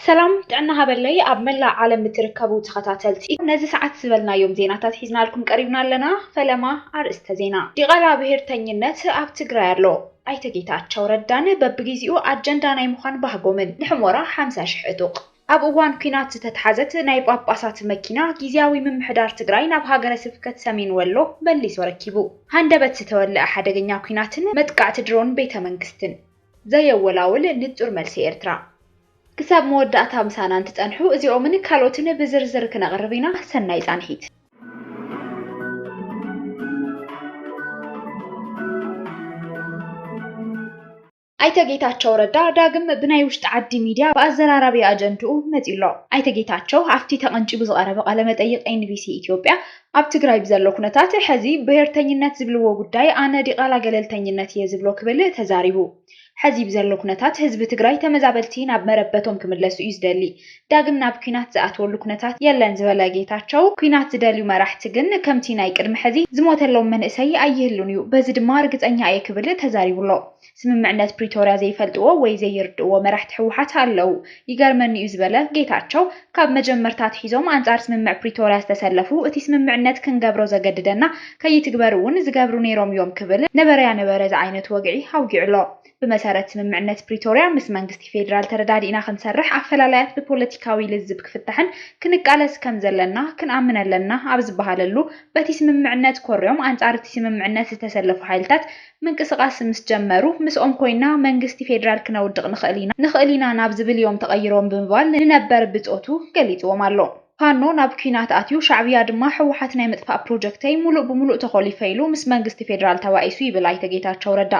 ሰላም ጥዕና ሃበለይ ኣብ መላእ ዓለም እትርከቡ ተኸታተልቲ፣ ነዚ ሰዓት ዝበልናዮም ዜናታት ሒዝናልኩም ቀሪብና ኣለና። ፈለማ ኣርእስተ ዜና። ዲቓላ ብሄርተኝነት ኣብ ትግራይ ኣሎ። ኣይተ ጌታቸው ረዳን በብግዜኡ ኣጀንዳ ናይ ምዃን ባህጎምን። ንሕሞራ ሓምሳ ሽሕ ዕጡቕ። ኣብ እዋን ኲናት ዝተትሓዘት ናይ ጳጳሳት መኪና ግዝያዊ ምምሕዳር ትግራይ ናብ ሃገረ ስብከት ሰሜን ወሎ መሊሱ ኣረኪቡ። ሃንደበት ዝተወለዐ ሓደገኛ ኲናትን መጥቃዕቲ ድሮን ቤተ መንግስትን። ዘየወላውል ንጹር መልሲ ኤርትራ። ክሳብ መወዳእታ ምሳና እንትጸንሑ እዚኦምን ካልኦትን ብዝርዝር ክነቕርብ ኢና። ሰናይ ጻንሒት። ኣይተ ጌታቸው ረዳ ዳግም ብናይ ውሽጢ ዓዲ ሚድያ ብኣዘራራቢ ኣጀንድኡ መጺኡ ኣሎ። ኣይተ ጌታቸው ኣብቲ ተቐንጪቡ ዝቐረበ ቃለ መጠይቕ ኤን ቢ ሲ ኢትዮጵያ ኣብ ትግራይ ብዘሎ ኩነታት ሕዚ ብሄርተኝነት ዝብልዎ ጉዳይ ኣነ ዲቓላ ገለልተኝነት እየ ዝብሎ ክብል ተዛሪቡ። ሕዚ ብዘሎ ኩነታት ህዝቢ ትግራይ ተመዛበልቲ ናብ መረበቶም ክምለሱ እዩ ዝደሊ። ዳግም ናብ ኲናት ዝኣትወሉ ኩነታት የለን ዝበለ ጌታቸው፣ ኲናት ዝደልዩ መራሕቲ ግን ከምቲ ናይ ቅድሚ ሕዚ ዝሞተሎም መንእሰይ ኣይህሉን እዩ፣ በዚ ድማ ርግጸኛ እየ ክብል ተዛሪቡ ኣሎ። ስምምዕነት ፕሪቶርያ ዘይፈልጥዎ ወይ ዘይርድእዎ መራሕቲ ህወሓት ኣለዉ። ይገርመኒ እዩ ዝበለ ጌታቸው፣ ካብ መጀመርታ ኣትሒዞም ኣንጻር ስምምዕ ፕሪቶርያ ዝተሰለፉ፣ እቲ ስምምዕነት ክንገብሮ ዘገድደና ከይትግበር እውን ዝገብሩ ነይሮም እዮም ክብል ነበረያ ነበረ ዝዓይነቱ ወግዒ ኣውጊዑ ኣሎ። ብመሰረት ስምምዕነት ፕሪቶርያ ምስ መንግስቲ ፌዴራል ተረዳዲእና ክንሰርሕ ኣፈላላያት ብፖለቲካዊ ልዝብ ክፍታሕን ክንቃለስ ከም ዘለና ክንኣምን ኣለና ኣብ ዝበሃለሉ፣ በቲ ስምምዕነት ኮርዮም ኣንጻር እቲ ስምምዕነት ዝተሰለፉ ሓይልታት ምንቅስቓስ ምስ ጀመሩ፣ ምስኦም ኮይና መንግስቲ ፌዴራል ክነውድቕ ንኽእል ኢና፣ ንኽእል ኢና ናብ ዝብል እዮም ተቐይሮም ብምባል ንነበር ብጾቱ ገሊጽዎም ኣሎ። ፋኖ ናብ ኲናት ኣትዩ፣ ሻዕብያ ድማ ህወሓት ናይ ምጥፋእ ፕሮጀክተይ ሙሉእ ብሙሉእ ተኾሊፈ ኢሉ ምስ መንግስቲ ፌዴራል ተባኢሱ ይብል ኣይተ ጌታቸው ረዳ።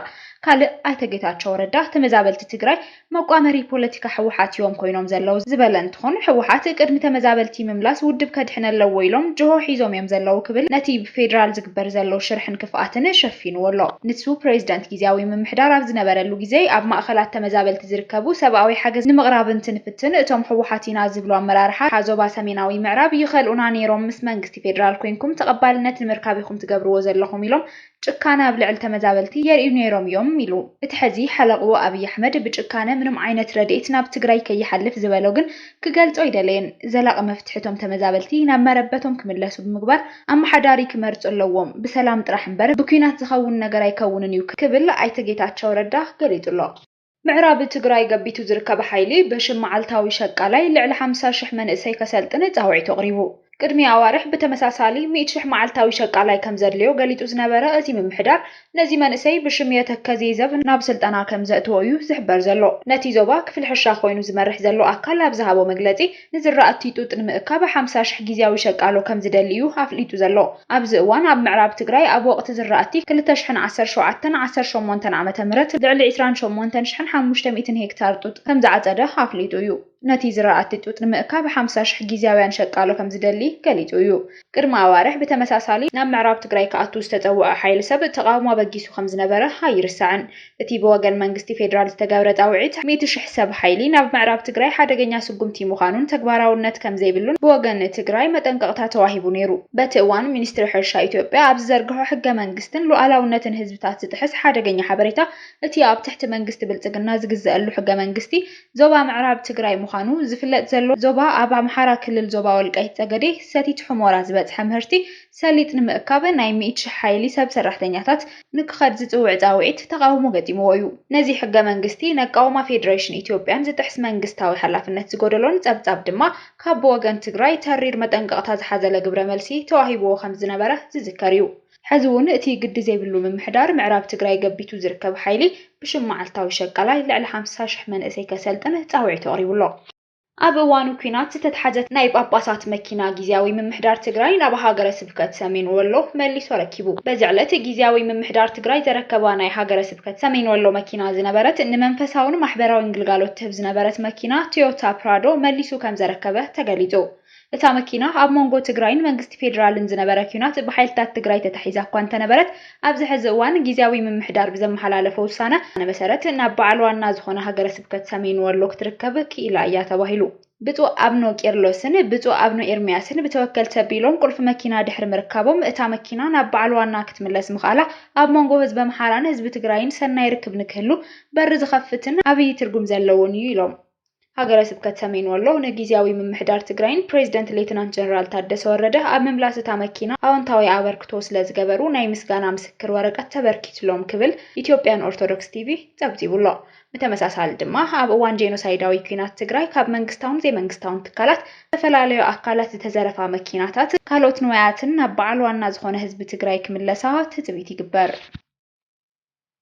ካልእ ኣይተ ጌታቸው ረዳ፣ ተመዛበልቲ ትግራይ መቋመሪ ፖለቲካ ህወሓት እዮም ኮይኖም ዘለዉ ዝበለ እንትኾን፣ ህወሓት ቅድሚ ተመዛበልቲ ምምላስ ውድብ ከድሕን ኣለዎ ኢሎም ጅሆ ሒዞም እዮም ዘለዉ ክብል ነቲ ብፌዴራል ዝግበር ዘሎ ሽርሕን ክፍኣትን ሸፊንዎ ኣሎ። ንሱ ፕሬዝደንት ግዝያዊ ምምሕዳር ኣብ ዝነበረሉ ግዜ ኣብ ማእኸላት ተመዛበልቲ ዝርከቡ ሰብኣዊ ሓገዝ ንምቕራብ እንትንፍትን እቶም ህወሓት ኢና ዝብሉ ኣመራርሓ ዞባ ሰሜናዊ ምዕራብ ይኸልኡና ነይሮም፣ ምስ መንግስቲ ፌዴራል ኮይንኩም ተቐባልነት ንምርካብ ኢኹም ትገብርዎ ዘለኹም ኢሎም ጭካነ ኣብ ልዕሊ ተመዛበልቲ የርእዩ ነይሮም እዮም ኢሉ። እቲ ሕዚ ሓለቕኡ ኣብይ ኣሕመድ ብጭካነ ምንም ዓይነት ረድኤት ናብ ትግራይ ከይሓልፍ ዝበሎ ግን ክገልጾ ኣይደለየን። ዘላቒ መፍትሒ እቶም ተመዛበልቲ ናብ መረበቶም ክምለሱ ብምግባር ኣመሓዳሪ ክመርጹ ኣለዎም። ብሰላም ጥራሕ እምበር ብኲናት ዝኸውን ነገር ኣይከውንን እዩ ክብል ኣይተ ጌታቸው ረዳ ገሊጹ ኣሎ። ምዕራብ ትግራይ ገቢቱ ዝርከብ ሓይሊ ብሽም መዓልታዊ ሸቃላይ ልዕሊ ሓምሳ ሽሕ መንእሰይ ከሰልጥን ጻውዒት ኣቕሪቡ። ቅድሚ ኣዋርሕ ብተመሳሳሊ ሚእቲ ሽሕ መዓልታዊ ሸቃላይ ከም ዘድልዮ ገሊጹ ዝነበረ እቲ ምምሕዳር፣ ነዚ መንእሰይ ብሽም የተከዜ ዘብ ናብ ስልጠና ከም ዘእትዎ እዩ ዝሕበር ዘሎ። ነቲ ዞባ ክፍሊ ሕርሻ ኮይኑ ዝመርሕ ዘሎ ኣካል ኣብ ዝሃቦ መግለጺ፣ ንዝራእቲ ጡጥ ንምእካብ ሓምሳ ሽሕ ግዝያዊ ሸቃሎ ከም ዝደሊ እዩ ኣፍሊጡ ዘሎ። ኣብዚ እዋን ኣብ ምዕራብ ትግራይ ኣብ ወቕቲ ዝራእቲ ክልተ ሽሕን ዓሰርተ ሸውዓተን ዓሰርተ ሸሞንተን ዓመተ ምህረት ልዕሊ ዕስራን ሸሞንተን ሽሕን ሓሙሽተ ሚእትን ሄክታር ጡጥ ከም ዝዓጸደ ኣፍሊጡ እዩ። ነቲ ዝራእቲ ጡጥ ንምእካብ ሓምሳ ሽሕ ግዝያውያን ሸቃሎ ከም ዝደሊ ገሊጹ እዩ። ቅድሚ ኣዋርሕ ብተመሳሳሊ ናብ ምዕራብ ትግራይ ክኣቱ ዝተጸውዐ ሓይሊ ሰብ ተቓውሞ ኣበጊሱ ከም ዝነበረ ኣይርሳዕን። እቲ ብወገን መንግስቲ ፌዴራል ዝተገብረ ጻውዒት፣ ሚእቲ ሽሕ ሰብ ሓይሊ ናብ ምዕራብ ትግራይ ሓደገኛ ስጉምቲ ምዃኑን ተግባራውነት ከም ዘይብሉን ብወገን ትግራይ መጠንቀቕታ ተዋሂቡ ነይሩ። በቲ እዋን ሚኒስትሪ ሕርሻ ኢትዮጵያ ኣብ ዝዘርግሖ ሕገ መንግስትን ሉዓላውነትን ህዝብታት ዝጥሕስ ሓደገኛ ሓበሬታ፣ እቲ ኣብ ትሕቲ መንግስቲ ብልጽግና ዝግዘአሉ ሕገ መንግስቲ ዞባ ምዕራብ ትግራይ ምዃኑ ዝፍለጥ ዘሎ ዞባ ኣብ ኣምሓራ ክልል ዞባ ወልቃይት ጸገዴ ሰቲት ሑመራ ዝበጽሐ ምህርቲ ሰሊጥ ንምእካብ ናይ ሚእቲ ሽሕ ሓይሊ ሰብ ሰራሕተኛታት ንክኸድ ዝጽውዕ ጻውዒት ተቓውሞ ገጢምዎ እዩ። ነዚ ሕገ መንግስቲ ነቃውማ ፌዴሬሽን ኢትዮጵያን ዝጥሕስ መንግስታዊ ሓላፍነት ዝጎደሎን ጸብጻብ ድማ ካብ ብወገን ትግራይ ተሪር መጠንቀቕታ ዝሓዘለ ግብረ መልሲ ተዋሂብዎ ከም ዝነበረ ዝዝከር እዩ። ሕዚ እውን እቲ ግዲ ዘይብሉ ምምሕዳር ምዕራብ ትግራይ ገቢቱ ዝርከብ ሓይሊ ብሽም መዓልታዊ ሸቃላይ ልዕሊ ሓምሳ ሽሕ መንእሰይ ከሰልጥን ጻውዒቱ ኣቕሪቡ ኣሎ። ኣብ እዋኑ ኲናት ዝተትሓዘት ናይ ጳጳሳት መኪና ግዝያዊ ምምሕዳር ትግራይ ናብ ሃገረ ስብከት ሰሜን ወሎ መሊሱ ኣረኪቡ። በዚ ዕለት ግዝያዊ ምምሕዳር ትግራይ ዘረከባ ናይ ሃገረ ስብከት ሰሜን ወሎ መኪና ዝነበረት ንመንፈሳውን ማሕበራውን ግልጋሎት ትህብ ዝነበረት መኪና ቶዮታ ፕራዶ መሊሱ ከም ዘረከበ ተገሊጹ። እታ መኪና ኣብ መንጎ ትግራይን መንግስቲ ፌዴራልን ዝነበረ ኲናት ብሓይልታት ትግራይ ተታሒዛ እኳ እንተነበረት፣ ኣብዚ ሕዚ እዋን ግዝያዊ ምምሕዳር ብዘመሓላለፎ ውሳነ መሰረት ናብ በዓል ዋና ዝኾነ ሃገረ ስብከት ሰሜን ወሎ ክትርከብ ክኢላ እያ ተባሂሉ። ብፁዕ ኣብኖ ቄርሎስን ብፁዕ ኣብኖ ኤርምያስን ብተወከልቲ ኣቢሎም ቁልፊ መኪና ድሕሪ ምርካቦም፣ እታ መኪና ናብ በዓል ዋና ክትምለስ ምኽኣላ ኣብ መንጎ ህዝቢ ኣምሓራን ህዝቢ ትግራይን ሰናይ ርክብ ንክህሉ በሪ ዝኸፍትን ዓብዪ ትርጉም ዘለዎን እዩ ኢሎም። ሃገረ ስብከት ሰሜን ወሎ ንጊዜያዊ ምምሕዳር ትግራይን ፕሬዚደንት ሌትናንት ጀነራል ታደሰ ወረደ ኣብ ምምላስ እታ መኪና ኣወንታዊ ኣበርክቶ ስለ ዝገበሩ ናይ ምስጋና ምስክር ወረቀት ተበርኪትሎም ክብል ኢትዮጵያን ኦርቶዶክስ ቲቪ ጸብጺቡ ኣሎ። ብተመሳሳሊ ድማ ኣብ እዋን ጄኖሳይዳዊ ኲናት ትግራይ ካብ መንግስታውን ዘይመንግስታውን ትካላት ዝተፈላለዩ ኣካላት ዝተዘረፋ መኪናታት ካልኦት ንዋያትን ናብ በዓል ዋና ዝኾነ ህዝቢ ትግራይ ክምለሳ ትጽቢት ይግበር።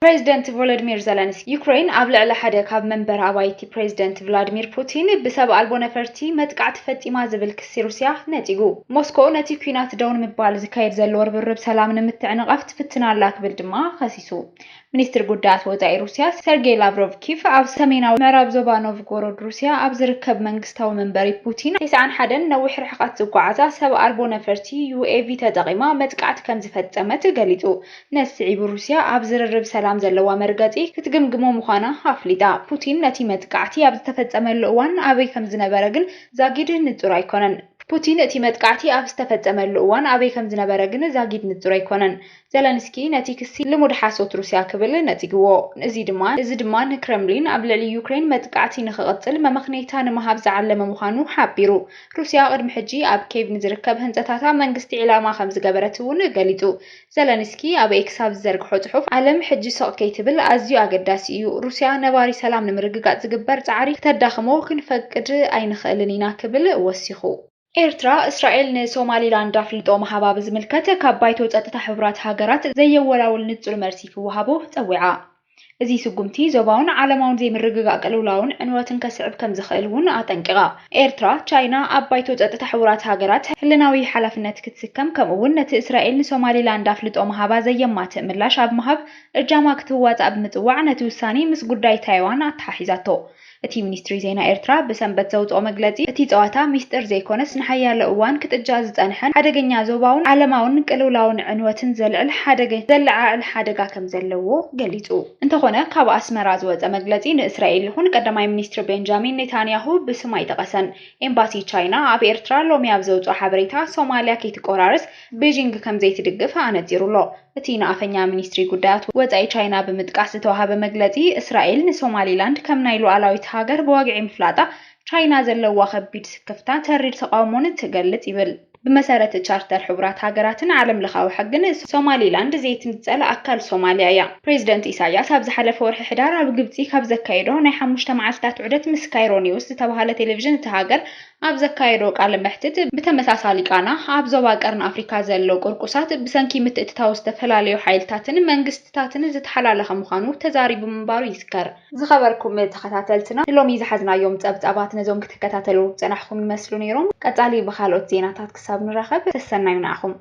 ፕሬዚደንት ቮሎዲሚር ዘለንስኪ ዩክሬን ኣብ ልዕሊ ሓደ ካብ መንበር ኣባይቲ ፕሬዚደንት ቭላድሚር ፑቲን ብሰብ ኣልቦ ነፈርቲ መጥቃዕቲ ፈጺማ ዝብል ክሲ ሩስያ ነጺጉ። ሞስኮ ነቲ ኲናት ደው ንምባል ዝካየድ ዘሎ ርብርብ ሰላም ንምትዕንቓፍ ትፍትን ኣላ ክብል ድማ ከሲሱ። ሚኒስትር ጉዳያት ወጻኢ ሩስያ ሰርጌይ ላቭሮቭ ኪቭ ኣብ ሰሜናዊ ምዕራብ ዞባ ኖቭጎሮድ ሩስያ ኣብ ዝርከብ መንግስታዊ መንበሪ ፑቲን ተስዓን ሓደን ነዊሕ ርሕቐት ዝጓዓዛ ሰብ ኣልቦ ነፈርቲ ዩኤቪ ተጠቒማ መጥቃዕቲ ከም ዝፈጸመት ገሊጹ። ነዚ ስዒቡ ሩስያ ኣብ ዝርርብ ሰላም ዘለዋ መርገጺ ክትግምግሞ ምዃና ኣፍሊጣ። ፑቲን ነቲ መጥቃዕቲ ኣብ ዝተፈጸመሉ እዋን ኣበይ ከም ዝነበረ ግን ዛጊድ ንጹር ኣይኮነን። ፑቲን እቲ መጥቃዕቲ ኣብ ዝተፈጸመሉ እዋን ኣበይ ከም ዝነበረ ግን ዛጊድ ንጹር ኣይኮነን። ዘለንስኪ ነቲ ክሲ ልሙድ ሓሶት ሩስያ ክብል ነጺግዎ። እዚ ድማ እዚ ድማ ንክረምሊን ኣብ ልዕሊ ዩክሬን መጥቃዕቲ ንኽቕጽል መመኽነይታ ንምሃብ ዝዓለመ ምዃኑ ሓቢሩ። ሩስያ ቅድሚ ሕጂ ኣብ ኬቭ ንዝርከብ ህንጸታታ መንግስቲ ዒላማ ከም ዝገበረት እውን ገሊጹ። ዘለንስኪ ኣብ ኤክስ ኣብ ዝዘርግሖ ጽሑፍ፣ ዓለም ሕጂ ስቕ ከይትብል ኣዝዩ ኣገዳሲ እዩ። ሩስያ ነባሪ ሰላም ንምርግጋጽ ዝግበር ጻዕሪ ክተዳኽሞ ክንፈቅድ ኣይንኽእልን ኢና ክብል ወሲኹ። ኤርትራ፣ እስራኤል ንሶማሊላንድ ኣፍልጦ ምሃባ ብዝምልከት ካብ ባይቶ ጸጥታ ሕቡራት ሃገራት ዘየወላውል ንጹር መልሲ ክወሃቦ ጸዊዓ። እዚ ስጉምቲ ዞባውን ዓለማውን ዘይምርግጋእ ቅልውላውን ዕንወትን ከስዕብ ከም ዝኽእል እውን ኣጠንቂቓ። ኤርትራ፣ ቻይና ኣብ ባይቶ ጸጥታ ሕቡራት ሃገራት ህልናዊ ሓላፍነት ክትስከም ከምኡ እውን ነቲ እስራኤል ንሶማሊላንድ ኣፍልጦ ምሃባ ዘየማትእ ምላሽ ኣብ ምሃብ እጃማ ክትዋጻእ ብምጽዋዕ ነቲ ውሳኔ ምስ ጉዳይ ታይዋን ኣተሓሒዛቶ። እቲ ሚኒስትሪ ዜና ኤርትራ ብሰንበት ዘውጽኦ መግለጺ፣ እቲ ጸዋታ ሚስጥር ዘይኮነስ ንሓያሎ እዋን ክጥጃ ዝጸንሐን ሓደገኛ ዞባውን ዓለማውን ቅልውላውን ዕንወትን ዘልዕል ሓደገ-፣ ዘለዓዕል ሓደጋ ከም ዘለዎ ገሊጹ። እንተኾነ ካብ ኣስመራ ዝወጸ መግለጺ ንእስራኤል ይኹን ቀዳማይ ሚኒስትር ቤንጃሚን ኔታንያሁ ብስም ኣይጠቐሰን። ኤምባሲ ቻይና ኣብ ኤርትራ ሎሚ ኣብ ዘውጽኦ ሓበሬታ ሶማልያ ከይትቆራርስ ቤጂንግ ከም ዘይትድግፍ ኣነጺሩ ኣሎ። እቲ ንኣፈኛ ሚኒስትሪ ጉዳያት ወጻኢ ቻይና ብምጥቃስ ዝተዋሃበ መግለጺ፣ እስራኤል ንሶማሊላንድ ከም ናይ ሉዓላዊት ሃገር ብወግዒ ምፍላጣ ቻይና ዘለዋ ከቢድ ስክፍታን ተሪር ተቓውሞን ትገልጽ ይብል። ብመሰረት ቻርተር ሕቡራት ሃገራትን ዓለም ለኻዊ ሕግን ሶማሊላንድ ዘይትንጸል ኣካል ሶማልያ እያ። ፕሬዚደንት ኢሳያስ ኣብ ዝሓለፈ ወርሒ ሕዳር ኣብ ግብጺ ካብ ዘካየዶ ናይ ሓሙሽተ መዓልታት ዑደት ምስ ካይሮ ኒውስ ዝተባህለ ቴሌቪዥን እቲ ሃገር ኣብ ዘካየዶ ቃለ መሕትት፣ ብተመሳሳሊ ቃና ኣብ ዞባ ቀርኒ ኣፍሪካ ዘሎ ቁርቁሳት ብሰንኪ ምትእትታው ዝተፈላለዩ ሓይልታትን መንግስትታትን ዝተሓላለኸ ምዃኑ ተዛሪቡ ምንባሩ ይዝከር። ዝኸበርኩም ተኸታተልትና፣ ንሎሚ ዝሓዝናዮም ጸብጻባት ነዞም ክትከታተሉ ዝጸናሕኩም ይመስሉ ነይሮም። ቀጻሊ ብኻልኦት ዜናታት ክሳብ ንራኸብ፣ ሰሰናዩ ንዓኹም።